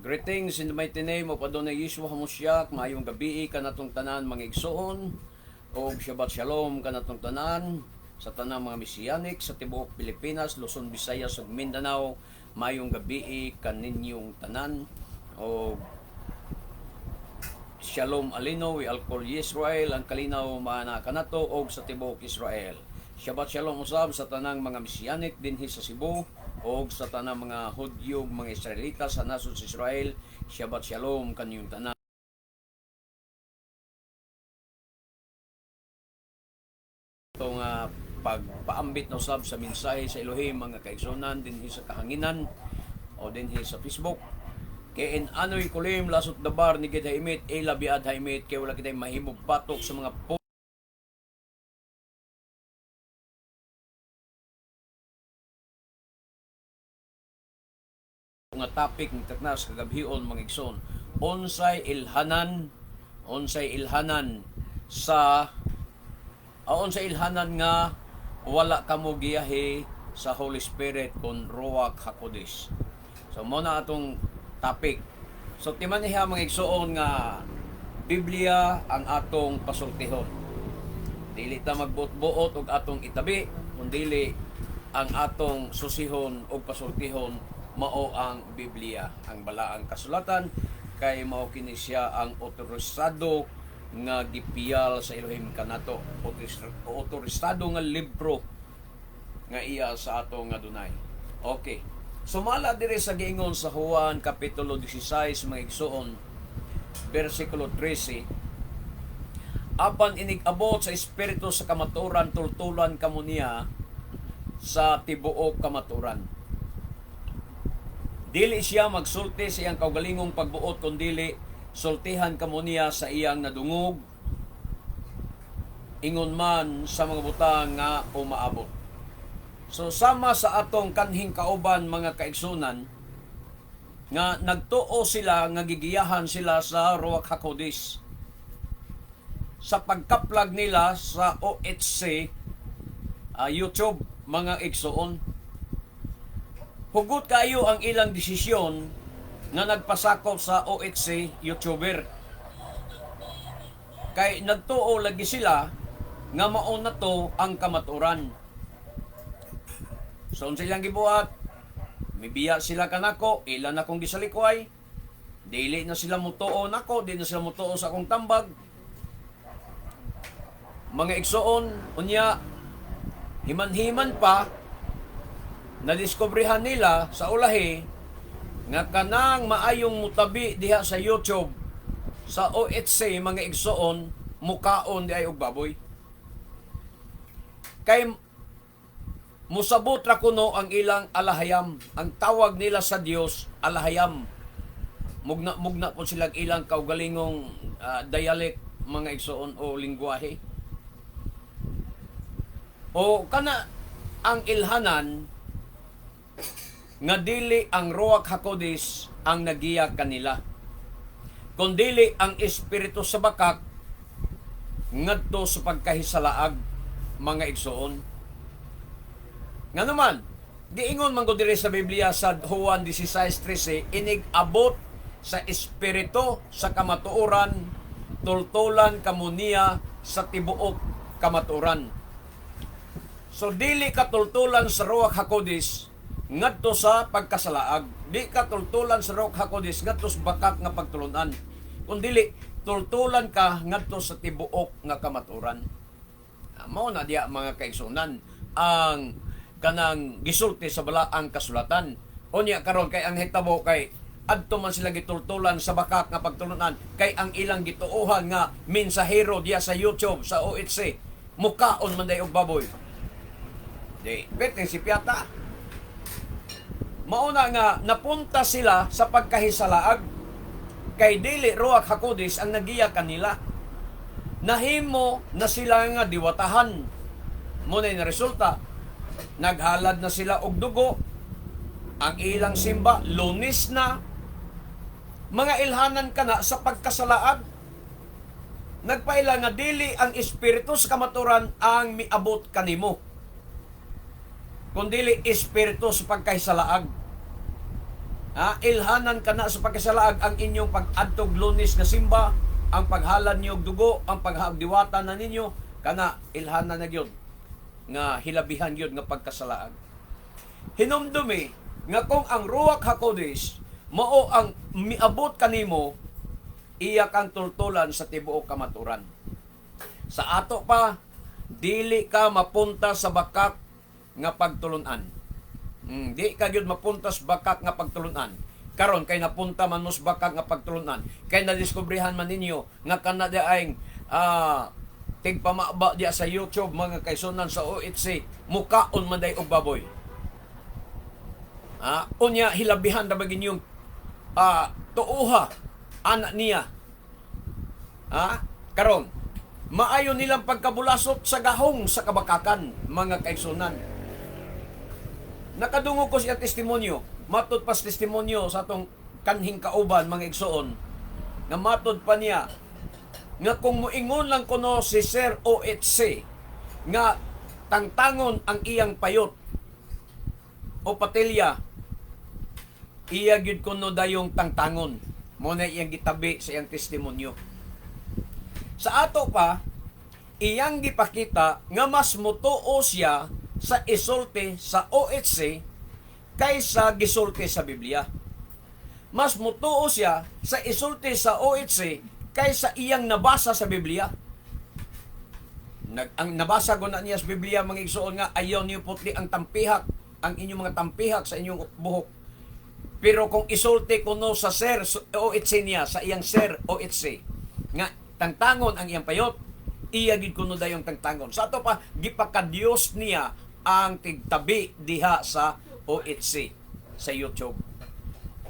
Greetings in the mighty name of Adonai Yeshua HaMashiach. Maayong gabii kanatong tanan, mga igsoon, og Shabbat Shalom kanatong tanan sa tanang mga Messianic sa tibuok Pilipinas, Luzon, Visayas ug Mindanao. Maayong gabii kaninyong tanan og Shalom Aleinu we al kol Yisrael, ang kalinaw maana kanato og sa tibuok Israel. Shabbat Shalom usab sa tanang mga Messianic dinhi sa Cebu og sa tanang mga Hudyo ug mga Israelita sa nasod sa Israel. Shabbat Shalom kaninyong tanan. Itong pagpaambit na usab sa mensahe sa Elohim, mga kaigsunan, dinhi sa kahanginan o dinhi sa Facebook. Kay in anoy kulim lasot dabar ni gid haimit ila biad haimit, kay wala kitay mahimog batok sa mga nga topic ng taknas kagabhion, mga igsoon: unsay ilhanan sa unsay ilhanan nga wala kamo giyahe sa Holy Spirit kon Ruach HaKodesh? So mo na atong topic. So timaniha, mga igsoon, nga Biblia ang atong pasultihon. Dili ta magbuot-buot og atong itabi, kundili ang atong susihon og pasultihon mao ang Biblia, ang balaang kasulatan, kay mao kini siya ang otorisado nga gipiyal sa Elohim kanato, otorisado nga libro nga iya sa atong Adonai. Okay. Sumala diri sa giingon sa Juan kapitulo 16, mga igsoon, versikulo 13: "Apan inig-abot sa Espiritu sa kamaturan, tultulan kamo niya sa tibuok kamaturan. Dili siya magsulti sa iyang kaugalingong pagbuot, kundili sultihan kamo niya sa iyang nadungog, ingon man sa mga butang nga umaabot." So sama sa atong kanhing kauban, mga kaigsunan, nga nagtuo sila nga gigiyahan sila sa Ruach HaKodesh sa pagkaplag nila sa OHC YouTube, mga igsoon. Hugot kayo ang ilang desisyon nga nagpasakop sa OHC YouTuber. Kay nagtuo lagi sila nga mao na to ang kamaturan. So unsa ilang gibuhat? Mibiya sila kanako, ilan akong gisalikway. Dili na sila mutuo nako, di na sila mutuo sa akong tambag. Mga igsoon, unya himan-himan pa nadiskobrehan nila sa ulahi nga kanang maayong mutabi diha sa YouTube sa OHC, mga igsoon, mukaon di ay og baboy. Kay musabot ra kuno ang ilang alahayam. Ang tawag nila sa Dios, alahayam. Mugna mugna po sila ilang kaugalingong dialect, mga igsoon, o lingwahe. O kana ang ilhanan nga dili ang Ruach HaKodesh ang nagiya kanila, kundili ang espiritu sa bakak ngadto sa pagkahisalaag, mga igsoon. Nga naman, giingon man ko diri sa Biblia sa Juan 16:13, "Inig-abot sa espiritu sa kamatuoran, tultulan kamo niya sa tibuok kamatuoran." So dili ka tultulan sa Ruach HaKodesh ngadto sa pagkasalaag. Di ka tultulan sa Ruach HaKodesh ngadto sa bakak nga pagtulunan. Kundili tultulan ka ngadto sa tibuok nga kamatuoran. Mao na diya, mga kaigsunan, ang kanang gisulti sa balaang kasulatan. Unya karon kay ang hitabo kay adto man sila gitultulan sa bakak nga pagtulunan, kay ang ilang gituohan nga mensahero diya sa YouTube sa OHC mukaon man day og baboy. Di, perting si Piata. Mauna nga napunta sila sa pagkahisalaag kay dili Ruach HaKodesh ang nagiya kanila. Nahimo na sila nga diwatahan. Muna na resulta, naghalad na sila og dugo. Ang ilang simba, Lunes na. Mga ilhanan ka na sa pagkasalaag. Nagpaila nga dili ang espiritu sa kamaturan ang miabot kanimo, kundili espiritu sa pagkahisalaag. Ha, ilhanan kana sa pagkasalaag ang inyong pag-adtog Lunes nga simba, ang paghalad niyo og dugo, ang paghagdiwata na ninyo, kana ilhanan na gyud nga hilabihan gyud nga pagkasalaag. Hinumdumi nga kung ang Ruach HaKodesh mao ang miabot kanimo, iya kang tultulan sa tibuok kamaturan. Sa ato pa, dili ka mapunta sa bakak nga pagtulunan. Di ka gyud mapunta sa bakak nga pagtulunan. Karon kay napunta man mo sa bakak nga pagtulunan. Kay nadiskubrehan man ninyo nga kana di ay tigpamaba diya sa YouTube, mga kaigsuonan sa OHC, mukaon man day og baboy. Unya hilabihan ra ba inyong tuuha anak niya. Karon maayo nilang pagkabulasot sa gahong sa kabakakan, mga kaigsuonan. Nakadungog ko siya testimonyo, matud pa sa testimonyo sa atong kanhing kauban, mga igsoon, nga matud pa niya nga kung moingon lang kuno si Sir OHC nga tangtangon ang iyang payot o patilya, iya gyud kuno dayong tangtangon. Mo na iyang gitabi sa iyang testimonyo. Sa ato pa, iyang gipakita nga mas motuo siya sa isulti sa OHC kaysa gisulti sa Biblia. Mas motuo siya sa isulti sa OHC kaysa iyang nabasa sa Biblia. Ang nabasa ko na niya sa Biblia, mga igsoon, nga ayaw niyo putli ang tampihak, ang inyong mga tampihak sa inyong buhok. Pero kung isulti kuno sa Sir OHC niya, sa iyang Sir OHC, nga tangtangon ang iyang payot, iya gid kuno dayong tangtangon. Sa ato pa, gipakadiyos niya ang tigtabi diha sa OHC sa YouTube.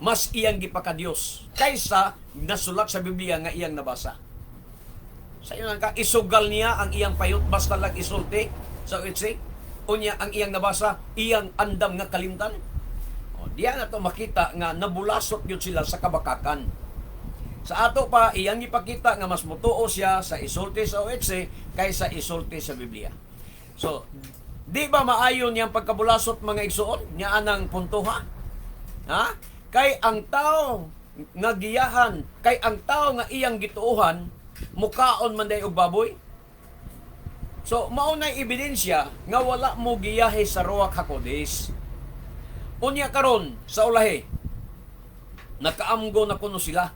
Mas iyang gipakadiyos kaysa nasulat sa Biblia nga iyang nabasa. Sa inyo lang ka, isugal niya ang iyang payot basta lang isulti sa OHC. Unya ang iyang nabasa, iyang andam nga kalimtan. O, diya na to makita nga nabulasot yun sila sa kabakakan. Sa ato pa, iyang ipakita nga mas mutuo siya sa isulti sa OHC kaysa isulti sa Biblia. So, di ba maayo niyang pagkabulasot, mga igsoon? Nya anang punto ha? Ha? Kay ang tao nga giyahan, kay ang tao nga iyang gituohan, mukaon man day og baboy. So, mao na ebidensya nga wala mo giyahe sa Ruach HaKodesh. Unya karon sa ulahi, nakaamgo na kuno sila.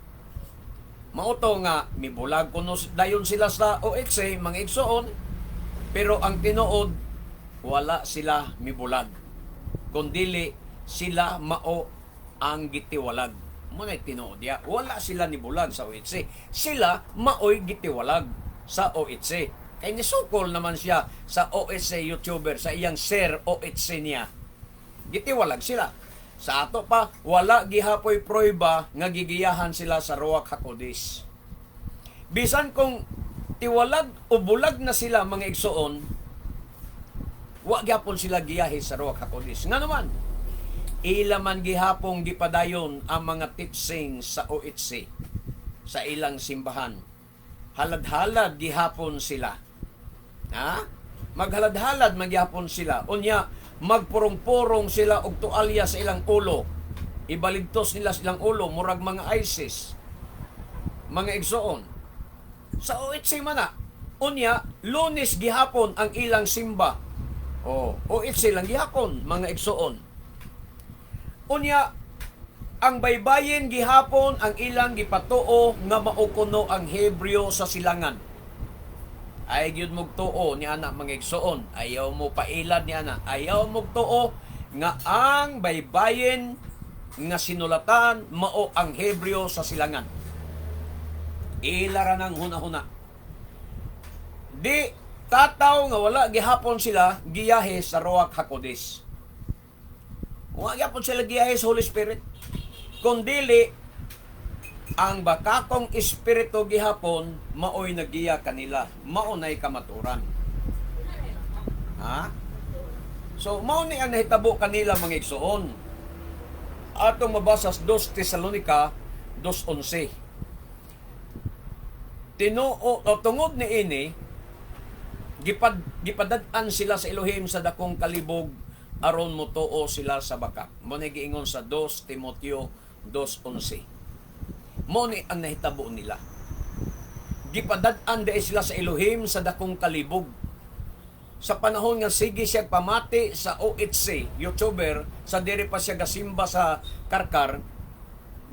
Mao to nga mibulag kuno dayon sila sa OXA, mga igsoon, pero ang tinuod, wala sila mibulag. Kundili sila mao ang gitiwalag. Mo na tinuod ya, wala sila nibulag sa OHC. Sila maoy gitiwalag sa OHC. Kay nisukol naman siya sa OHC YouTuber, sa iyang Sir OHC niya. Gitiwalag sila. Sa ato pa, wala gihapoy prueba nga gigiyahan sila sa Ruach HaKodesh. Bisan kung tiwalag o bulag na sila, mga igsoon, wa gyapon sila giyahe sa Ruach HaKodesh. Nga naman, ila man gihapong gipadayon ang mga teaching sa OHC sa ilang simbahan. Halad-halad gihapon sila. Ha? Maghalad-halad magyapon sila. Unya, magpurong-purong sila og tualya sa ilang ulo. Ibaligtos nila silang ulo, murag mga ISIS. Mga igsoon. Sa OHC man na. Unya, Lunes gihapon ang ilang simba. O, OHC lang gihapon, mga igsoon. Unya, ang baybayin gihapon ang ilang gipatuo nga mao kuno ang Hebreo sa silangan. Ay gyud mog tuo ni ana, mga igsoon. Ayaw mo pailad ni ana. Ayaw mog tuo nga ang baybayin nga sinulatan mao ang Hebreo sa silangan. Ila ra nang huna-huna. Di tataw nga wala gihapon sila giyahe sa Ruach HaKodesh. Wa gihapon sila giyahe sa Holy Spirit. Kundili ang bakakong espiritu gihapon maoy nagiya kanila, mao nay kamaturan. Ha? So mao ni ang nahitabo kanila, mga igsoon. Atong mabasa sa 2 Tesalonica 2:11. Tinuo o tungod ni ini gipadad-an sila sa Elohim sa dakong kalibog aron motuo sila sa bakak. Mao ni giingon sa 2 Timoteo 2:11. Mao ni ang nahitabo nila. Gipadad-an diay sila sa Elohim sa dakong kalibog. Sa panahon nga sige siya pamati sa OHC, YouTuber, sa diri pa siya gasimba sa Karkar,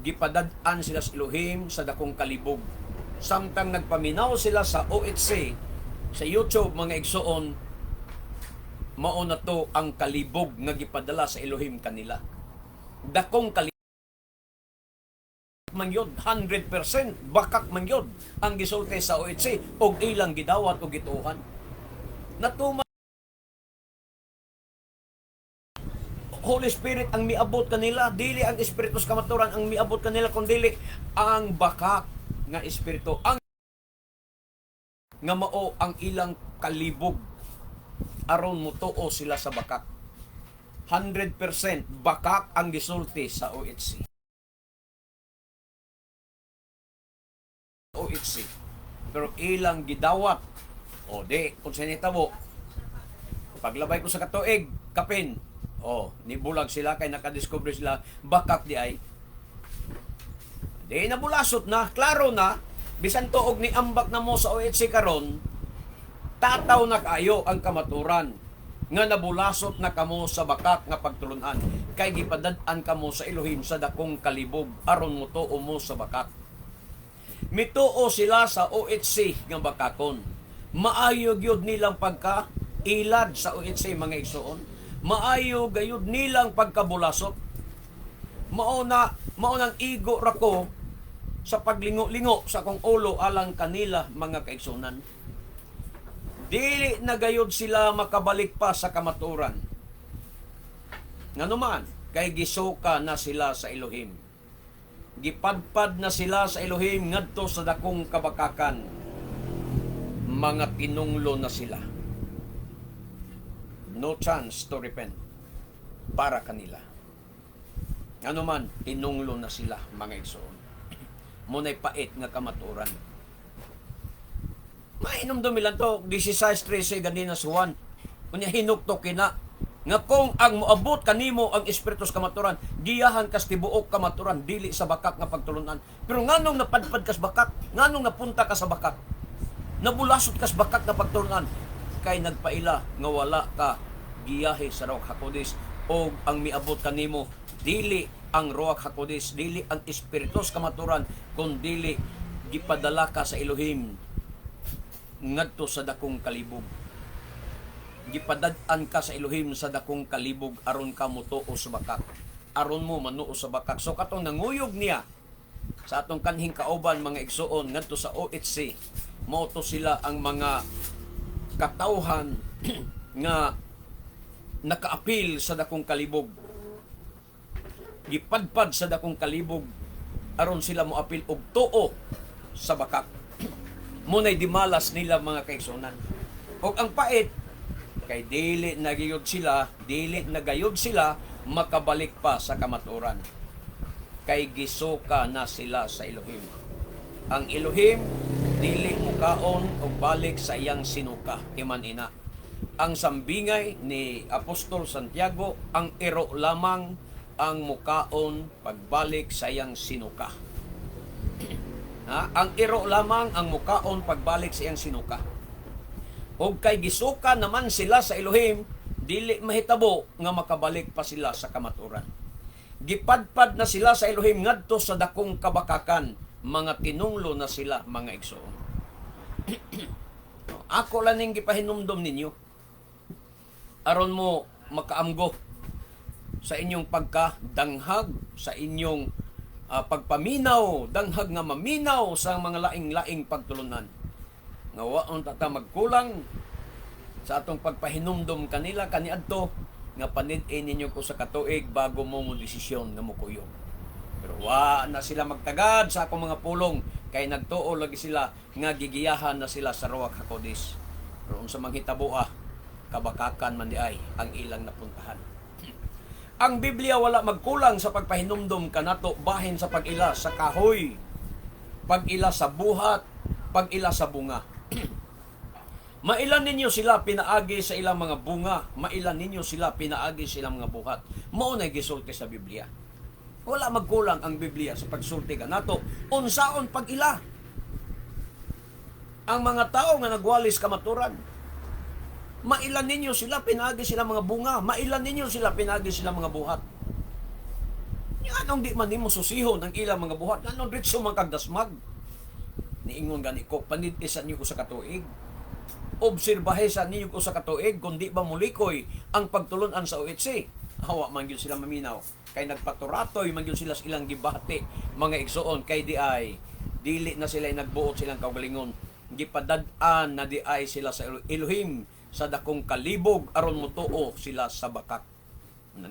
gipadad-an sila sa Elohim sa dakong kalibog. Samtang nagpaminaw sila sa OHC, sa YouTube, mga igsoon, mao na to ang kalibog nga gipadala sa Elohim kanila. Dakong kalibog man yun, 100% bakak man yun ang gisulti sa OHC og ilang gidawat og gituohan. Natuman Holy Spirit ang miabot kanila, dili ang Espiritu sa kamaturan ang miabot kanila, kun dili ang bakak nga espiritu ang nga mao ang ilang kalibog aron motuo sila sa bakak. 100% bakak ang gisulti sa OHC. OHC. Pero ilang gidawat, o di, kung sa nitabo, paglabay ko sa katuig, kapin, o, nibulag sila kay nakadiscover sila, bakak di ay. Di nabulasot na, klaro na, bisan tuog ni ambak na mo sa OHC karon, tataw na kayo ang kamaturan nga nabulasot na kamo sa bakak nga pagtulunan kay gipadad-an kamo sa Elohim sa dakong kalibog aron motuo mo sa bakak. Mituo sila sa OHC nga bakakon. Maayo gyud nilang pagka ilad sa OHC, mga igsoon. Maayo gayud nilang pagkabulasot. Mao na mao nang igo ra ko sa paglingo-lingo sa akong ulo alang kanila, mga kaigsunan. Dili na gayud sila makabalik pa sa kamaturan. Nganuman, kay gisuka na sila sa Elohim. Gipadpad na sila sa Elohim ngadto sa dakong kabakakan. Mga tinunglo na sila. No chance to repent para kanila. Ano man, tinunglo na sila, mga igsoon. Muna'y pait nga kamaturan. Mainumdumi lang to, 16:13 ganina sa Juan. Unya hinukto kina nga kung ang moabot kanimo ang espiritu sa kamaturan, giyahan kas tibuok kamaturan, dili sa bakak nga pagtulunan. Pero nganong napadpad kas bakak? Nganong napunta ka sa bakak? Nabulasot kas bakak nga pagtulunan? Kay nagpaila nga wala ka giyahe sa Ruach Hakodesh o ang miabot kanimo dili ang Ruach Hakodesh, dili ang espiritu sa kamaturan, kun dili gipadala ka sa Elohim ngadto sa dakong kalibog. Gipadad-an ka sa Elohim sa dakong kalibog aron ka motuo sa bakak. Aron mo manuo sa bakak. So katong nanguyog niya sa atong kanhing kauban, mga igsuon, ngadto sa OHC, mao to sila ang mga katawhan nga nakaapil sa dakong kalibog. Gipadpad sa dakong kalibog aron sila moapil og tuo sa bakak. Muna'y dimalas nila, mga kaigsunan. Og ang pait kay dili na gayud sila makabalik pa sa kamaturan. Kay gisuka na sila sa Elohim. Ang Elohim dili mukaon og balik sa iyang sinuka, iman ina. Ang sambingay ni Apostol Santiago, ang iro lamang ang mukaon pagbalik sa iyang sinuka. Ha? Ang iro lamang ang mukaon pagbalik sa iyang sinuka. Og kay gisuka naman sila sa Elohim, dili mahitabo nga makabalik pa sila sa kamaturan. Gipadpad na sila sa Elohim ngadto sa dakong kabakakan, mga tinunglo na sila, mga igsoon. Ako lang ning gipahinumdom ninyo aron mo makaamgo sa inyong pagkadanghag, sa inyong pagpaminaw, danghag nga maminaw sa mga laing-laing pagtulunan. Nga wa unta ta magkulang sa atong pagpahinumdom kanila kaniadto nga panid-in ninyo ko sa katuig bago mo mo desisyon nga mokuyog. Pero wa na sila magtagad sa akong mga pulong kay nagtuo lagi sila nga gigiyahan na sila sa Ruach Hakodesh. Pero unsa man hitaboa, kabakakan man di ay ang ilang napuntahan. Ang Biblia wala magkulang sa pagpahinumdom kanato bahin sa pag-ila sa kahoy, pag-ila sa buhat, pag-ila sa bunga. Mailan ninyo sila pinaagi sa ilang mga bunga, mailan ninyo sila pinaagi sa ilang mga buhat. Mao na gisulti sa Biblia. Wala magkulang ang Biblia sa pagsulti kanato unsaon pag-ila ang mga tao nga nagwalis kamaturan. Mailan ninyo sila pinaagi sila mga bunga, mailan ninyo sila pinaagi sila mga buhat. Nganong di man nimo susihon ang ilang mga buhat? Nganong diretso man kag dasmag? Niingon gani ko, panid-i sa ninyo usa ka tuig. Obserbahe sa ninyo usa ka tuig kung di ba mulikoy ang pagtulunan sa OHC. Hawa man gyud sila maminaw. Kay nagpaturatoy man gyud sila sa ilang gibati, mga igsoon, kay di ay dili na sila nagbuot silang kaugalingon. Gipadad-an na di ay sila sa Elohim sa dakong kalibog aron motuo sila sa bakak.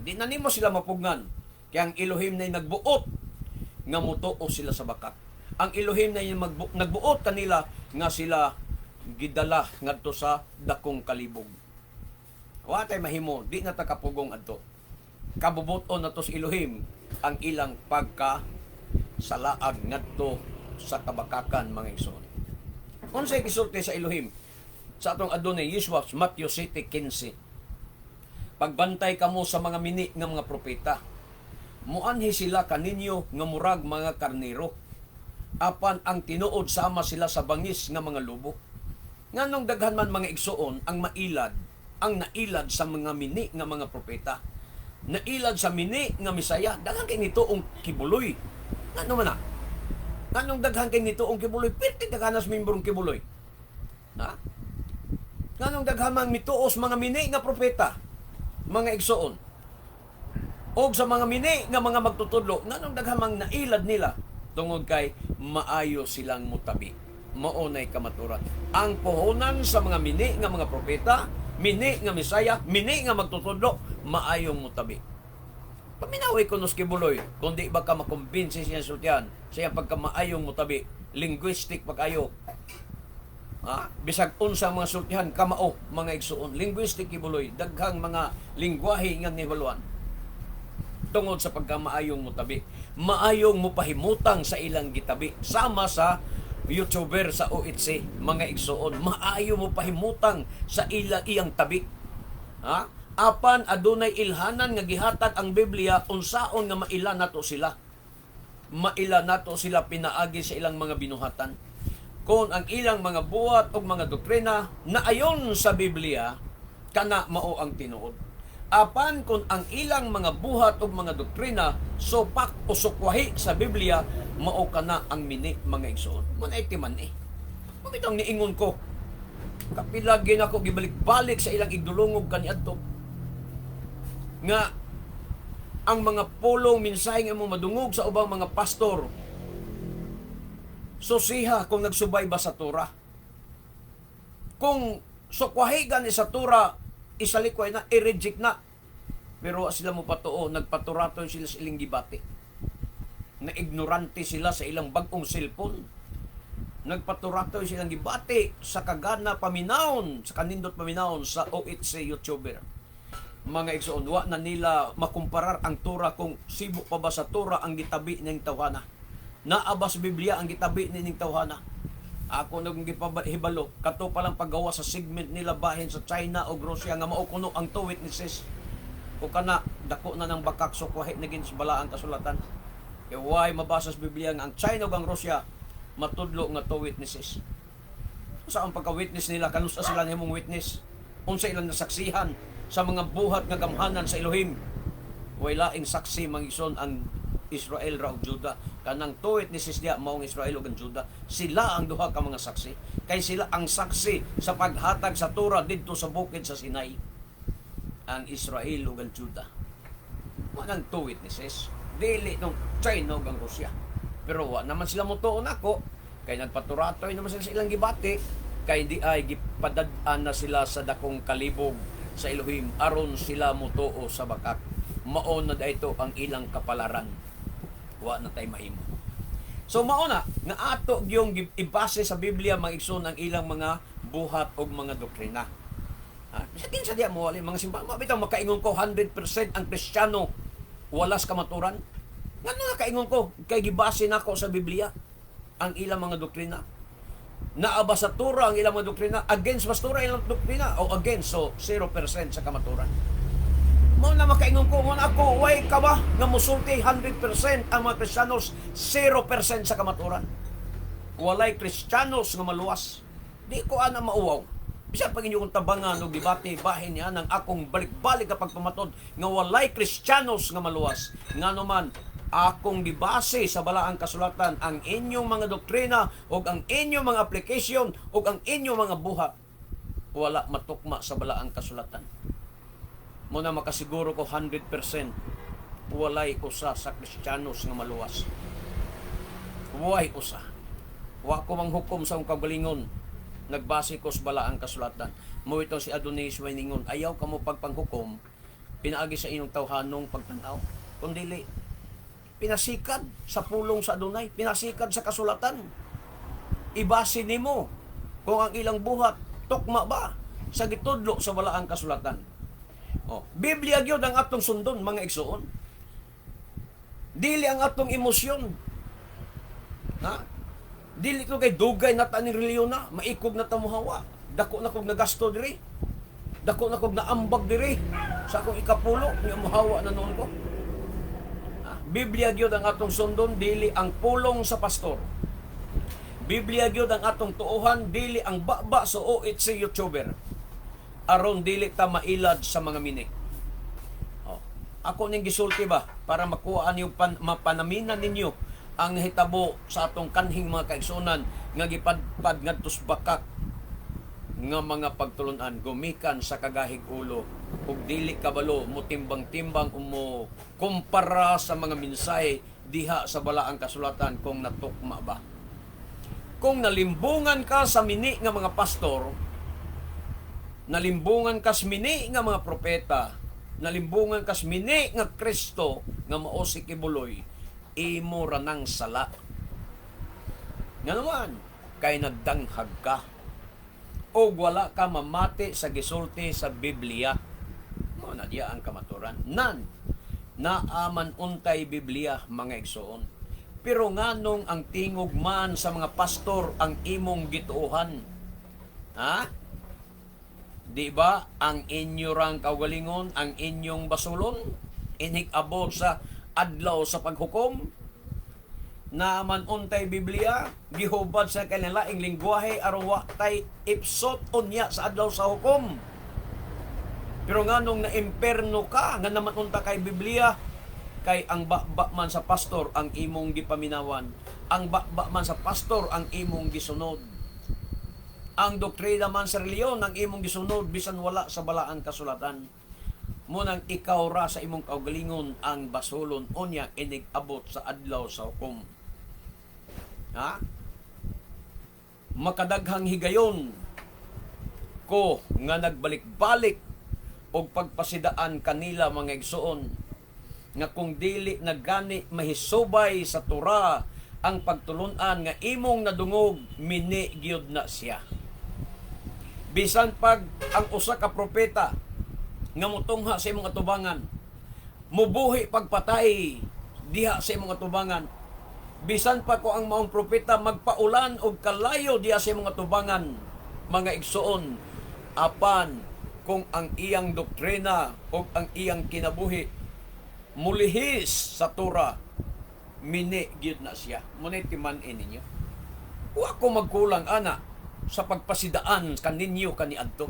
Di na nimo sila mapugnan. Kaya ang Elohim na nagbuot nga motuo sila sa bakak. Ang Elohim na nagbuot kanila nga sila gidala ngadto sa dakong kalibog. Wa tay mahimo, di na ta kapugong adto. Kabubuton na to sa Elohim ang ilang pagka salaag ngadto sa kabakakan, mga igsoon. Unsay gisulti sa Elohim sa atong Adonai Yeshua, Matthew 7:15? "Pagbantay kamo sa mga mini nga mga propeta. Muanhi sila kaninyo nga murag mga karnero. Apan ang tinuod, sama sila sa bangis nga mga lobo." Nganong daghan man, mga igsoon, ang mailad, ang nailad sa mga mini nga mga propeta? Nailad sa mini nga Mesaya, daghan kay nito ang kibuloy. Ngano man na? Nganong daghan kay nito ang kibuloy? Pirti daghanas membrong kibuloy. Ha? Nganong daghan man mituos mga mini nga propeta, mga igsoon? Og sa mga mini nga mga magtutudlo, nganong daghan mang nailad nila? Tungod kay maayo silang mutabi. Mao nay kamaturan. Ang puhunan sa mga mini nga mga propeta, mini nga Mesaya, mini nga magtutudlo, maayong mutabi. Paminaway ko nos kibuloy, kundi ba ka makumbinsi siya sultian, sa iyang pagkamaayong mutabi, linguistic pag-ayo. Ha? Bisag unsa mga sultihan kamao, mga igsuon, linguistic kibuloy, daghang mga lingwahe nga nibaluan tungod sa pagkamaayong mutabi. Maayong mupahimutang sa ilang gitabi. Sama sa YouTuber sa OHC, mga igsuon, maayo mo pahimutang sa ila iyang tabi. Ha? Apan adunay ilhanan nga gihatag ang Biblia unsaon nga maila nato sila. Maila nato sila pinaagi sa ilang mga binuhatan. Kung ang ilang mga buhat o mga doktrina na ayon sa Biblia, kana mao ang tinuod. Apan kung ang ilang mga buhat o mga doktrina supak o sukwahi sa Biblia, mao kana ang mini, mga igsoon. Mao na timan eh. Mao bitong niingon ko. Kapila nako gibalik-balik sa ilang igdulungog kaniadto nga ang mga pulong mensahe nga mo madungog sa ubang mga pastor, susiha kung nagsubay ba sa Torah. Kung sukwahi gani sa Torah, isalikway na, i-reject na. Pero wa sila mo patuo, nagpaturatoy sila sa ilang gibati. Na ignorante sila sa ilang bagong cellphone. Nagpaturatoy silang gibati sa kagana paminawon, sa kanindot paminawon sa OHC YouTuber. Mga igsoon, wa na nila makumparar ang Torah kung sibo pa ba sa Torah ang gitabi ning tawhana. Naa ba sa Biblia ang gitabi ning tawhana? Ako nang gipahibalo, kato pa lang paggawa sa segment nila bahin sa China o Russia nga mao kuno ang two witnesses. O kana dako na ng bakak, sukwahi na gin sa balaang kasulatan. Kay way mabasa sa Biblia nga ang China ug ang Russia matudlo nga two witnesses. Sa ang pagka-witness nila, kanusa sila nahimong witness? Unsa ilang nasaksihan sa mga buhat nga gamhanan sa Elohim? Way laing saksi, mga igsoon, ang Israel ra ug Juda. Kanang two witnesses diya maong Israel ug ang Juda. Sila ang duha ka mga saksi. Kay sila ang saksi sa paghatag sa Torah didto sa bukid sa Sinai. Ang Israel ug ang Juda. Manang two witnesses. Dili nung China ug ang Russia. Pero wa naman sila motuon ako kay nagpaturatoy naman sila sa ilang gibati, kay di ay gipadad-an na sila sa dakong kalibog sa Elohim aron sila motuo sa bakak. Mao na ito ang ilang kapalaran. Wa na tay mahimo. So mao na nga ato gyung ibase sa Biblia, mga igsoon, ang ilang mga buhat og mga doktrina. Ha? Sa kinsa diya mo wala mga simbahan, mao bitaw makaingon ko 100% ang Kristiyano walas kamaturan. Ngano nakaingon ko? Kay gibase nako sa Biblia ang ilang mga doktrina. Naa ba sa Torah ang ilang mga doktrina? Against ba sa Torah ilang doktrina? O against, so 0% sa kamaturan. Mao na makaingon ko, mao na ako, way ka ba nga musulti 100% ang mga Kristiyanos, 0% sa kamaturan. Walay Kristiyanos nga maluwas. Di ko ana mauwaw. Bisan pag inyo kong tabangan og debate, bahin niya ng akong balik-balik kapag pamatod nga walay Kristiyanos nga maluwas. Ngano man, akong gibase sa balaang kasulatan ang inyong mga doktrina ug ang inyong mga application ug ang inyong mga buhat wala matukma sa balaang kasulatan. Mao na makasiguro ko 100% walay usa sa Kristiyanos nga maluwas. Walay usa. Wa ko manghukom sa akong kaugalingon. Nagbase ko sa balaang kasulatan. Mao ito si Adonis Wainingon. Ayaw kamo pagpanghukom pinaagi sa inyong tawhanong pagtanaw. Kundili, pinasikad sa pulong sa Adonai, pinasikad sa kasulatan. Ibase nimo kung ang ilang buhat tukma ba sa gitudlo sa balaang kasulatan. Oh, Biblia gyud ang atong sundon, mga igsuon. Dili ang atong emosyon. Ha? Dili ko kay dugay na ta ning relihiyon na, maikog na ta mohawa. Dako na kog nagasto diri. Dako na kog naambag diri sa akong ikapulo, nga mohawa na noon ko. Ha? Biblia gyud ang atong sundon, dili ang pulong sa pastor. Biblia gyud ang atong tuohan, dili ang baba sa OHC YouTuber. Aron dili ta mailad sa mga mini. Oh. Ako ning gisulti ba para makuha niyo mapanaminan ninyo ang nahitabo sa atong kanhing mga kaigsunan nga gipadpad ngadto sa bakak nga mga pagtulunan gumikan sa kagahig ulo ug dili kabalo mo timbang-timbang o mo kumpara sa mga mensahe diha sa balaang kasulatan kung natukma ba. Kung nalimbungan ka sa mini nga mga pastor, nalimbungan ka sa mini nga mga propeta, nalimbungan ka sa mini nga Kristo nga mao si Quiboloy, imo ra nang sala. Nga naman, kay nagdanghag ka o wala ka mamati sa gisulti sa Biblia. Mao na diya ang kamaturan. Nan, naaman untay Biblia, mga igsoon. Pero nganong ang tingog man sa mga pastor ang imong gituohan? Ha? Di ba ang inyo rang kaugalingon, ang inyong basulon, inig abot sa adlaw sa paghukom? Naman untay Biblia, gihubad sa kanilaing lingwahe aron wa tay ipsot unya sa adlaw sa hukom. Pero nganong na-imperno ka, nga naman unta kay Biblia, kay ang baba man sa pastor ang imong gipaminawan, ang baba man sa pastor ang imong gisunod. Ang doktrina man sa reliyon ang imong gisunod bisan wala sa balaang kasulatan. Munang ikaw ra sa imong kaugalingon ang basolon unya inig abot sa adlaw sa hukom. Ha? Makadaghang higayon ko nga nagbalik-balik og pagpasidaan kanila, mga igsuon, nga kung dili na gani mahisubay sa Tura ang pagtulunan nga imong nadungog, mini gyud na siya. Bisan pag ang usa ka propeta nga mutungha sa imong atubangan, mubuhi pagpatay diha sa imong atubangan, bisan pa ko ang maong propeta magpaulan og kalayo diha sa imong atubangan, mga igsuon, apan kung ang iyang doktrina o ang iyang kinabuhi mulihis sa Tura, mini gyud na siya. Muna'y timan-in ninyo. Wa ko magkulang ana sa pagpasidaan kaninyo kaniadto.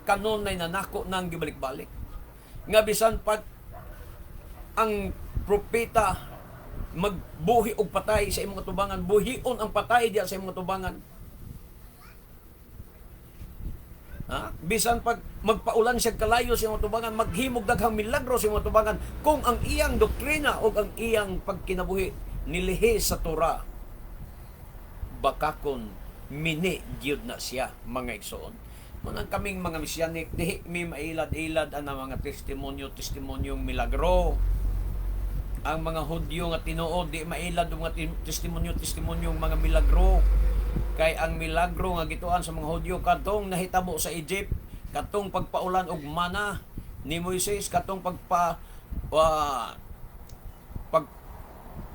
Kanunay nanako nang gibalik-balik. Nga bisan pag ang propeta magbuhi og patay sa imong atubangan, buhion ang patay diya sa imong atubangan. Ha? Bisan pag magpaulan siya kalayo sa imong atubangan, maghimog daghang milagro sa imong atubangan, kung ang iyang doktrina o ang iyang pagkinabuhi nilihis sa Torah, bakakon mini gyud na siya, mga igsoon. Munang kaming mga Mesianic, dihi mi mailad-ilad ang mga testimonyo, testimonyong milagro. Ang mga Hudyo nga tinuod, di mailad ang mga testimonyo, testimonyong mga milagro. Kay ang milagro nga gituan sa mga Hudyo katong nahitabo sa Egypt, katong pagpaulan og mana ni Moises, katong pagpa pag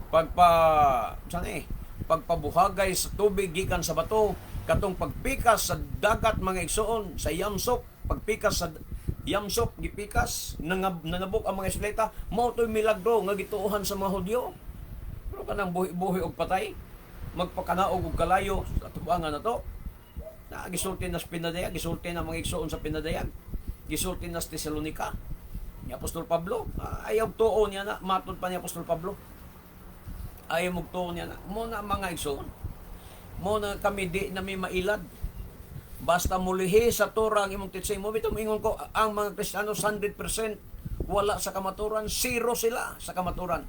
pagpa saan eh pagpabuhagay sa tubig gikan sa bato, Katong pagpikas sa dagat, mga igsoon, sa Yamsop, pagpikas sa Yamsop, gipikas, nanabok ang mga Israelita, mao to'y milagro nga gituohan sa mga Hudyo. Pero kanang buhi-buhi og patay, magpakanaog og kalayo sa atubangan na to. Na gisulti na sa Pinadayag, gisulti na mga igsoon sa Pinadayag, gisulti na sa Tesalonika. Ni Apostol Pablo, ayaw tuo niya na, matod pa ni Apostol Pablo. Ayaw mo tuo niya na. Mo na, mga igsoon. Mo na kami di na may mailad. Basta mulihi sa Torah ang imong teaching mo, bitaw moingon ko, ang mga Kristiyano 100% wala sa kamaturan, zero sila sa kamaturan.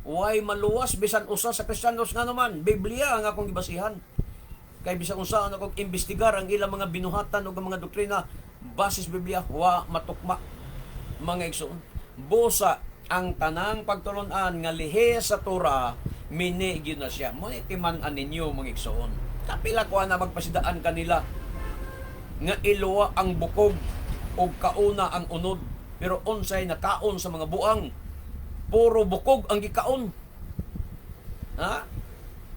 Way maluwas bisan usa sa Kristiyanos, nga naman, Biblia ang akong gibasihan. Kay bisan unsa ang akong imbestigar ang ilang mga binuhatan ug ang mga doktrina basis Biblia, wa matukma, mga igsoon. Busa ang tanang pagtulunan nga lihi sa Torah, mini gyud na siya. Mo ni timan-an ninyo, mga igsoon. Kapila ko na magpasidaan kanila nga iluwa ang bukog ug kauna ang unod. Pero unsay nakaon sa mga buang? Puro bukog ang gikaon. Ha?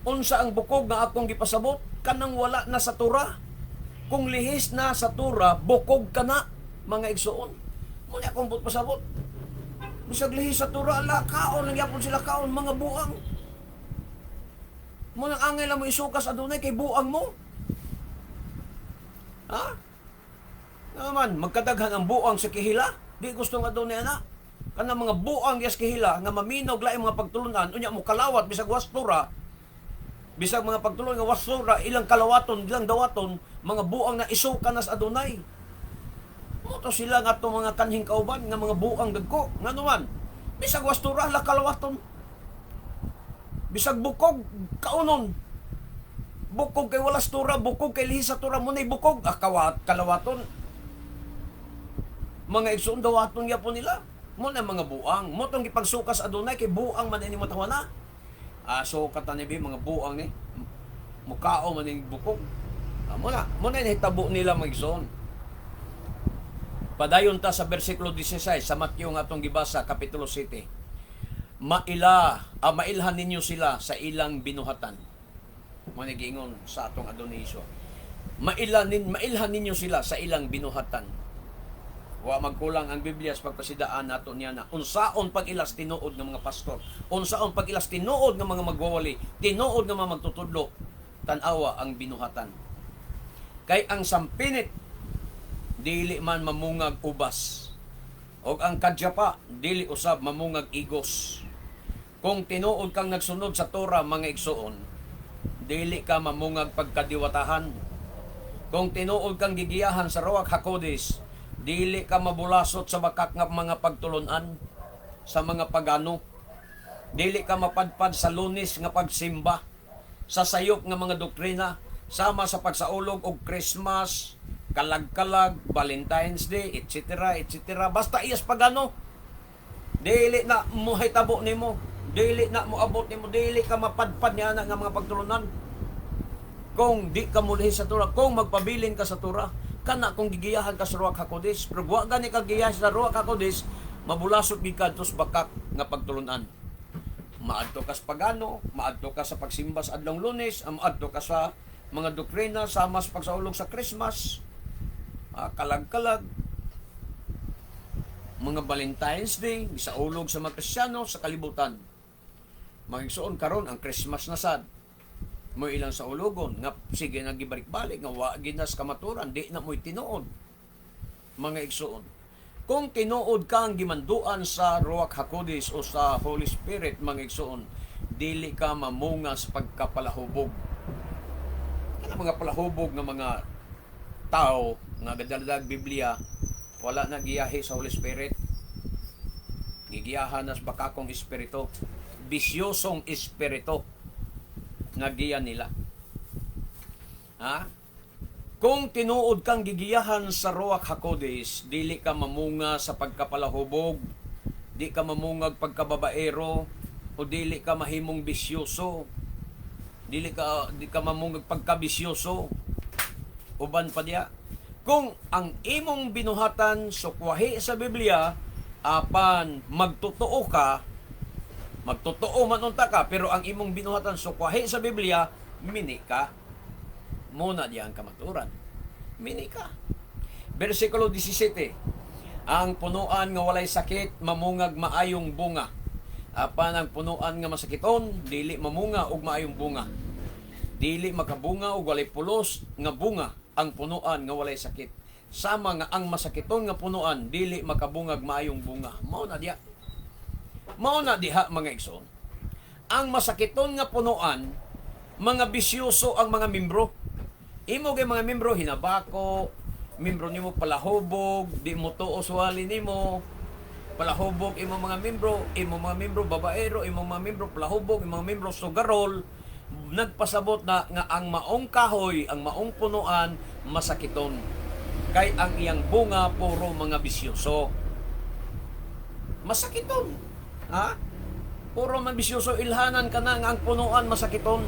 Unsa ang bukog nga akong gipasabot? Kanang wala na sa Torah. Kung lihis na sa Torah, bukog ka na, mga igsoon. Mo ni akong buot pasabot. Bisag lihis sa Torah, ala, kaon lang yapon sila kaon, mga buang. Mo nang angay lang mo isukas adunay kay buang mo. Ha? Naman, magkadaghan ang buang sa kihila. Di gusto nga adunay ana. Kanang mga buang yas kihila nga maminog laing mga pagtulunan, unya mo kalawat bisag wastura, bisag mga pagtulunan nga wastura, ilang kalawaton, ilang dawaton, mga buang na isuka na sa adunay. Mo to sila nga atong mga kanhing kauban nga mga buang dagko. Nga naman, bisag wastura la kalawaton. Bisag bukog kaunon. Bukog kay wala sa Torah, bukog kay lihi sa Torah mo na'y bukog. Ah, kawat, kalawaton. Mga igsoon, dawaton gyapon nila. Mo na mga buang. Mo tong gipagsukas adunay kay buang man ini mo tawana. Ah, so katanibi mga buang ni. Mukao man ning bukog. Ah, mo na nahitabo nila, mga igsoon. Padayon ta sa bersikulo 16 sa Mateo nga atong gibasa, kapitulo 7. Mailhan ninyo sila sa ilang binuhatan. Mo ni giingon sa atong Adonai. Mailhan ninyo sila sa ilang binuhatan. Wa magkulang ang Biblia sa pagpasidaan nato niya na unsaon pag-ilas tinuod ng mga pastor, unsaon pag-ilas tinuod ng mga magwawali, tinuod ng mga magtutudlo, tan-awa ang binuhatan. Kay ang sampinit dili man mamungag ubas, og ang kadyapa dili usab mamungag igos. Kung tinuod kang nagsunod sa Torah, mga igsoon, dili ka mamungag pagkadiwatahan. Kung tinuod kang gigiyahan sa Ruach Hakodesh, dili ka mabulasot sa bakak nga mga pagtulunan sa mga pagano. Dili ka mapadpad sa Lunes nga pagsimba, sa sayop nga mga doktrina, sama sa pagsaulog og Christmas, kalag-kalag, Valentine's Day, etc., etc. Basta iyas pagano. Dili na mo hitabo nimo. Dili na mo abot nimo, dili ka mapadpad niya na nga mga pagtulunan. Kung di ka mulihi sa Torah, kung magpabilin ka sa Torah, kana kung gigiyahan ka sa Ruach HaKodesh, pero wa gani ka giyahan sa Ruach HaKodesh, mabulasot gid ka sa bakak nga pagtulunan. Maadto ka sa pagano, maadto ka sa pagsimba sa adlong Lunes, maadto ka sa mga doktrina sama sa pagsaulog sa Christmas, kalag-kalag, mga Valentine's Day, gisaulog sa mga Kristiyano sa kalibutan. Mga igsoon, karon ang Christmas na sad. Mo ilang sa ulogon nga sige nagibalik-balik nga wa ginas kamaturan, di na mo'y tinuod. Mga igsoon, kung tinuod kang gimanduan sa Ruach Hakodesh o sa Holy Spirit, mga igsoon, dili ka mamunga sa pagkapalahubog. Kana mga palahubog nga mga tao nga gadaladag Biblia, wala na giyahe sa Holy Spirit. Gigiyahan na sa bakakong espiritu, bisyosong espiritu nga giya nila. Ha? Kung tinuod kang gigiyahan sa Ruach Hakodesh, dili ka mamunga sa pagkapalahubog, di ka mamungag pagkababaero, o dili ka mahimong bisyoso. Dili ka mamungag pagkabisyoso. Uban pa diya. Kung ang imong binuhatan sukwahi sa Biblia, apan magtotoo ka, magtotoo man unta ka, pero ang imong binuhatan sukwahi sa Biblia, mini ka. Mao na diya ang kamaturan. Mini ka. Versikulo 17. Ang punuan nga walay sakit mamungag maayong bunga. Apan ang punuan nga masakiton dili mamunga og maayong bunga. Dili makabunga og walay pulos nga bunga ang punuan nga walay sakit. Sama nga ang masakiton nga punuan dili makabungag maayong bunga. Mao na diha. Mao na diha, mga igsoon. Ang masakiton nga punuan, mga bisyoso ang mga membro. Imo kay mga membro hinabako, membro nimo palahubog, di mo tuo suwali nimo. Palahubog imo mga membro, imo mga membro babaero, imo mga membro palahubog, imo mga membro sugarol. Nagpasabot na nga ang maong kahoy, ang maong punuan masakiton. Kay ang iyang bunga puro mga bisyoso. Masakiton. Ha? Puro man bisyoso, ilhanan ka na nga ang punuan masakiton.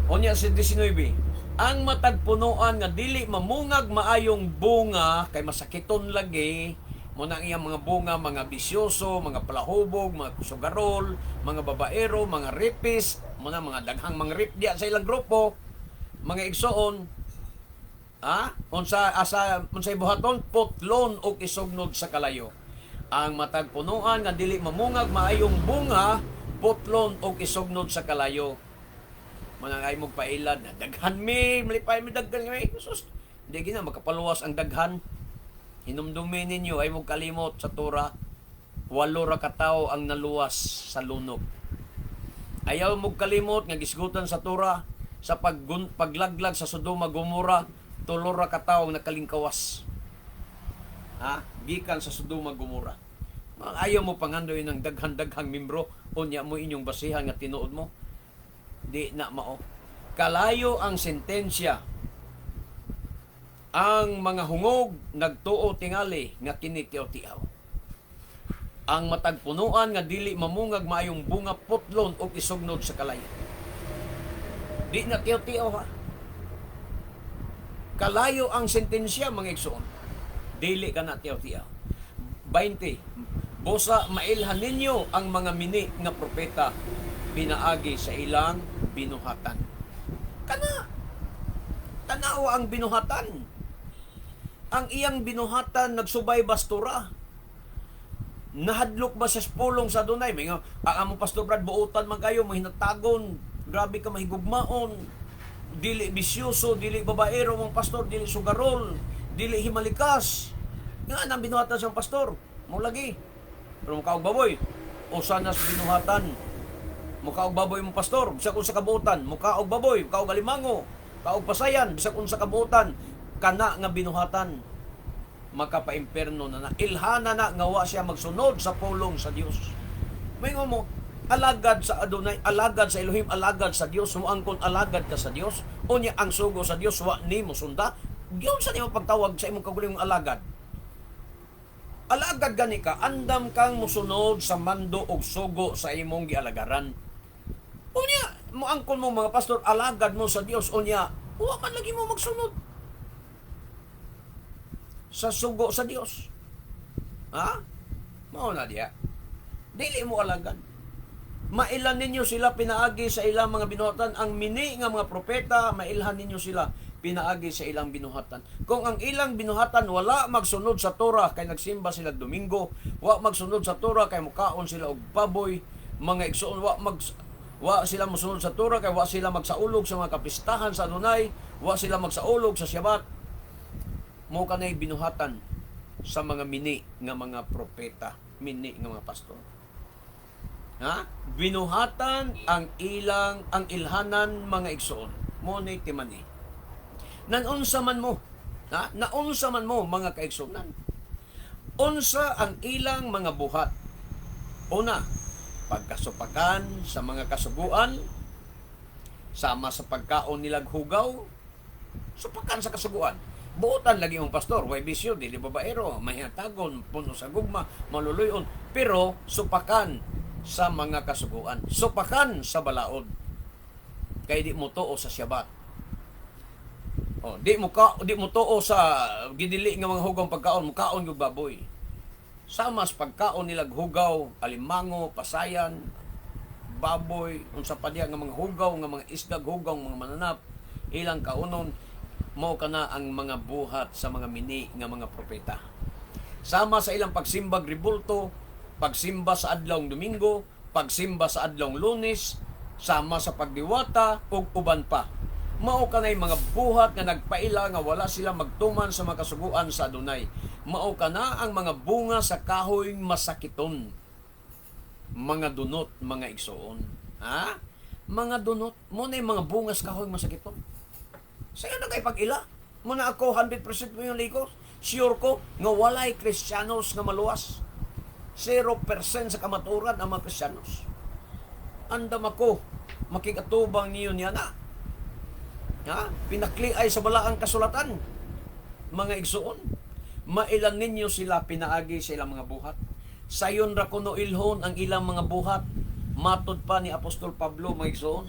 Unya sa 19, ang matag punuan nga dili mamungag maayong bunga kay masakiton lagi mo na ang iyang mga bunga, mga bisyoso, mga palahubog, mga sugarol, mga babaero, mga rapist, mo na mga daghang mga rape diya sa ilang grupo, mga igsoon. Ha? Unsa asa unsay buhaton? Putlon og isugnod sa kalayo. Ang matag punuan nga dili mamungag maayong bunga, putlon og isugnod sa kalayo. Manang ay mong pailad na daghan mi, malipay mi, daghan mi. Sus, di gina makapaluwas ang daghan. Hinumdumi ninyo ay mong kalimot sa Tora, walo ra ka tawo ang naluwas sa lunok. Ayaw mo kalimot nga gisgutan sa Tora sa paglaglag sa Sodoma Gomora, tulo ra ka tawo ang nakalingkawas. Ha? Gikan sa Sodoma Gomora. Ayaw mo pangandoy ng daghan-daghang membro, unya mo inyong basihan nga tinuod mo. Di na mao. Kalayo ang sentensya. Ang mga hungog nagtuo tingali nga kini tiaw-tiaw. Ang matag punuan nga dili mamungag maayong bunga, putlon og isugnod sa kalayo. Di na tiaw-tiaw, ha. Kalayo ang sentensya, mga igsoon. Dili ka na tiaw-tiaw. 20. Busa mailhan ninyo ang mga mini nga propeta pinaagi sa ilang binuhatan. Kana tanawa ang binuhatan. Ang iyang binuhatan nagsubay bas Tora? Nahadlok ba sa pulong sa Adunay? May nga, ang among Pastor Brad, buotan man kayo, mahinatagon, grabe ka mahigugmaon, dili bisyoso, dili babaero mong pastor, dili sugarol, dili himalikas. Nga nang binuhatan sa pastor, mo lagi. Pero mukaog baboy, usa na sa binuhatan. Mukaog baboy mo pastor, bisag unsa kabuotan, mukaog baboy, mukaog alimango, kaog pasayan, bisag unsa kabuotan, kana nga binuhatan makapaimpierno na na. Ilhana na nga wa siya magsunod sa pulong sa Dios. Maingon mo, alagad sa Adonai, alagad sa Elohim, alagad sa Dios, muangkon alagad ka sa Dios, unya ang sugo sa Dios wa nimo sunda, giunsa nimo pagtawag sa imong kaugalingong alagad? Alagad gani ka, andam kang musunod sa mando og sugo sa imong gialagaran. Unya, muangkon mo mga pastor, alagad mo sa Dios, unya, wa man lagi mo magsunod sa sugo sa Dios. Ha? Mao na diya. Dili mo alagad. Mailan ninyo sila pinaagi sa ilang mga binuhatan. Ang mini nga mga propeta, mailhan ninyo sila pinaagi sa ilang binuhatan. Kung ang ilang binuhatan wala magsunod sa Torah kay nagsimba sila Domingo, wa magsunod sa Torah kay mukaon sila og baboy, mga igsoon, wa sila mosunod sa Torah kay wa sila magsaulog sa mga kapistahan sa Adunay, wa sila magsaulog sa Shabbat, mo kanay binuhatan sa mga mini nga mga propeta, mini nga mga pastor. Ha? Binuhatan ang ilhanan, mga igsoon. Mo ni timani. Nanunsa man mo, ha? Naunsa man mo, mga kaigsuonan. Unsa ang ilang mga buhat? Una, pagkasupakan sa mga kasuguan, sama sa pagkaon nilag hugaw, supakan sa kasuguan. Buotan lagi mong pastor, way bisyo, dili babaero, mahihatagon, puno sa gugma, maluluyon, pero supakan sa mga kasuguan. Supakan sa balaod. Kay di mo tuo sa Syabat. Oh, di mo tuo sa gidili nga mga hugaw pagkaon, mukaon yung baboy. Sama sa pagkaon nilag hugaw, alimango, pasayan, baboy, unsa pa diya nga mga hugaw, nga mga isdag hugaw, mga mananap, Ilang kaunon, mao kana ang mga buhat sa mga mini nga mga propeta. Sama sa ilang pagsimbag rebulto, pagsimba sa adlawng Domingo, pagsimba sa adlawng Lunes, sama sa pagdiwata ug uban pa. Mao kanay mga buhat nga nagpaila nga wala sila magtuman sa mga kasuguan sa Adunay. Mao kana ang mga bunga sa kahoy masakiton. Mga dunot, mga igsoon. Ha? Mga dunot, mao na yung mga bunga sa kahoy masakiton. Sayo na kay pag-ila. Mao na ako 100% mo yung likos. Sure ko nga walay Kristiyanos nga maluwas. 0% sa kamaturan ang mga Kristiyanos. Andam ako makikatubang niyo niya na. Ha? Pinakliay sa balaang kasulatan. Mga igsoon, mailan ninyo sila pinaagi sa ilang mga buhat. Sayon ra kuno ilhon ang ilang mga buhat. Matod pa ni Apostol Pablo, mga igsoon.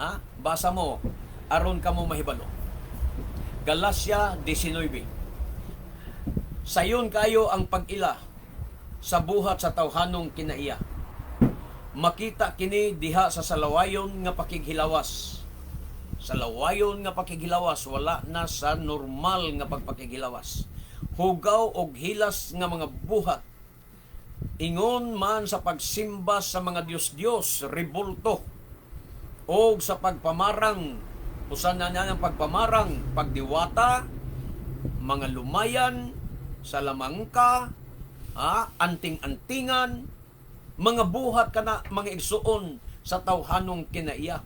Ha? Basa mo aron kamo mahibalo. Galacia 19. Sayon kayo ang pag-ila sa buhat sa tawhanong kinaiya. Makita kini diha sa salawayon nga pakighilawas. Sa lawayon nga pakighilawas, wala na sa normal nga pagpakighilawas. Hugaw og hilas nga mga buhat. Ingon man sa pagsimba sa mga Diyos-Diyos, rebulto, og sa pagpamarang, usan na niya ang pagpamarang, pagdiwata, mga lumayan, salamangka, ha, anting-antingan, mga buhat kana, mga igsuon, sa tawhanong kinaiya.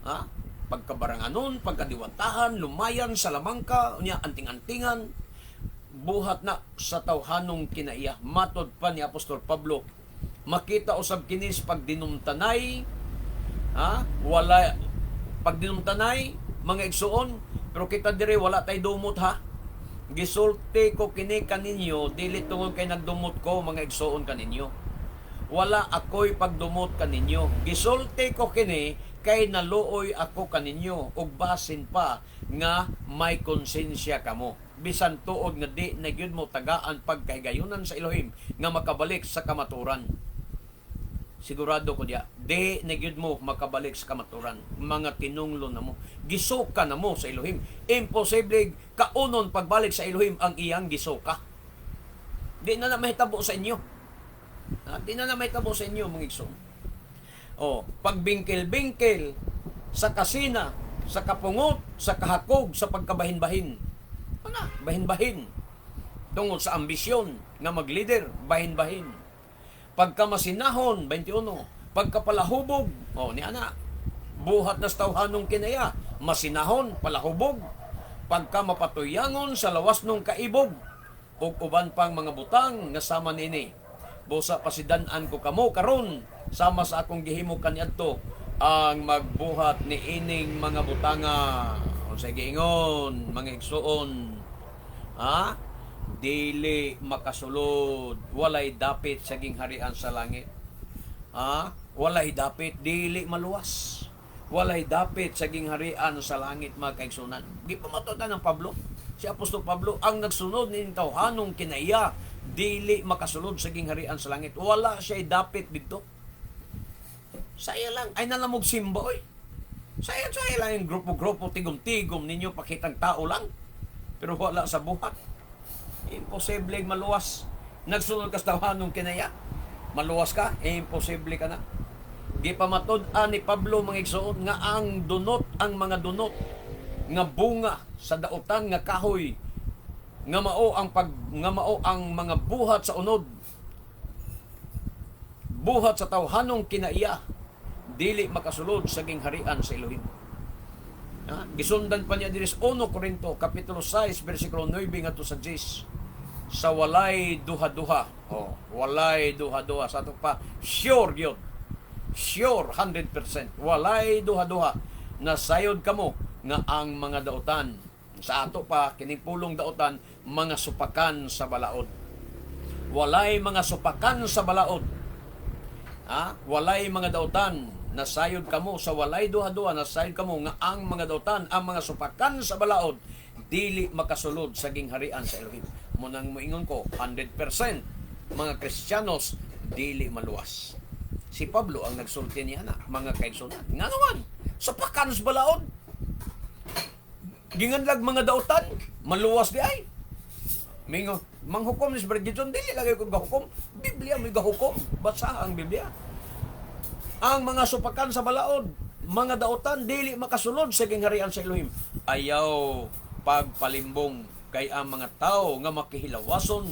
Ha? Pagkabaranganon, pagkadiwatahan, lumayan, salamangka, unya anting-antingan, buhat na sa tawhanong kinaiya. Matod pa ni Apostol Pablo, makita usab kini sa pagdinumtanay, ha? Wala pagdinumtanay, mga igsuon, pero kita dire wala tay dumot, ha. Gisulti ko kini kaninyo dili tungod kay nagdumot ko, mga igsuon, kaninyo. Wala ako'y pagdumot kaninyo. Gisulti ko kini kay naluoy ako kaninyo ug basin pa nga may konsensya kamo. Bisan tuod nga di na gyud mo tagaan pagkahigayunan sa Elohim nga makabalik sa kamaturan. Sigurado ko diya, di na gyud mo makabalik sa kamaturan. Mga tinunglo na mo. Gisuka na mo sa Elohim. Imposible kaunon pagbalik sa Elohim ang iyang gisuka. Di na na mahitabo sa inyo. Ha? Di na na mahitabo sa inyo, mga igsoon. O, pagbingkil-bingkil sa kasina, sa kapungot, sa kahakog, sa pagkabahin-bahin. Ano? Bahin-bahin. Tungod sa ambisyon nga maglider, bahin-bahin. Pagkamasinahon, 21. Pagkapalahubog, oh, ni ana. Buhat na sa tawhanong kinaya, masinahon, palahubog. Pagka mapatuyangon sa lawas nung kaibog, ug uban pang mga butang nga sama niini. Busa pasidan-an ko kamo karon sama sa akong gihimo kaniadto ang magbuhat ni ining mga butanga. Unsay giingon, mga igsuon? Ha? Dili makasulod, walay dapit sa gingharian sa langit. Ha? Walay dapit, dili maluwas. Walay dapit sa gingharian sa langit, mga kaigsunan. Gipamatud-an ng Pablo. Si Apostol Pablo ang nagsunod ni tawhanong kinaiya, dili makasulod sa gingharian sa langit. Wala siya dapit dito. Saya lang ay nalamog simba oy. Saya saya lang yung grupo-grupo, tigom-tigom ninyo, pakitang tao lang. Pero wala sa buhat. Imposible maluwas. Nagsunod ka sa tawhanong kinaya. Maluwas ka, imposible ka na. Gipamatud-an ni Pablo, mga igsoon, nga ang dunot, ang mga dunot nga bunga sa dautan nga kahoy nga mao ang mga buhat sa unod, buhat sa tawhanong kinaiya, dili makasulod sa gingharian sa Elohim. Ha? Gisundan pa niya diri sa 1 Korinto kapitulo 6 bersikulo 9 ngadto sa 10, sa walay duha-duha. Oh, walay duha-duha sa ato pa, sure gyud. Sure 100%. Walay duha-duha na sayod kamo nga ang mga dautan sa ato pa, kining pulong dautan, mga supakan sa balaod. Walay mga supakan sa balaod. Ha? Walay mga dautan, nasayod kamo sa walay duha-duha, nasayod kamo nga ang mga dautan, ang mga supakan sa balaod, dili makasulod sa gingharian sa Elohim. Munang moingon ko, 100% mga Kristiyanos dili maluwas. Si Pablo ang nagsulti niya na, mga kaigsunan. Nga naman, supakan sa balaod. Ginganlag mga dautan, maluwas di ay. Mingo, manghukom ni si Brad Gidson, dili lagi ko gahukom. Biblia may gahukom. Basa ang Biblia. Ang mga supakan sa balaod, mga dautan, dili makasulod sa gingharian sa Elohim. Ayaw pagpalimbong kay ang mga tao nga makihilawason.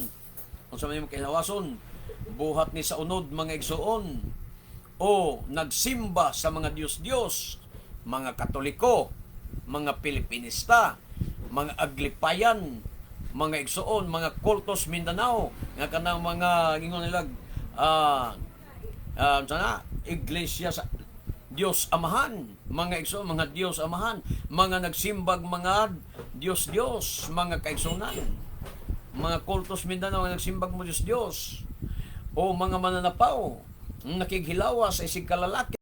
Unsa man yung makihilawason? Buhat ni sa unod, mga igsuon, o nagsimba sa mga Diyos-Diyos, mga Katoliko, mga Pilipinista, mga Aglipayan, mga igsuon, mga Kultos Mindanao, nga kanang mga ingon nila sana iglesia sa Diyos Amahan, mga igsoon, mga Diyos Amahan, mga nagsimbag mga Diyos Diyos, mga kaigsunan, mga Kultos Mindanao nga nagsimbag mo Diyos Diyos, o mga mananapaw, nakighilawas sa isig kalalaki.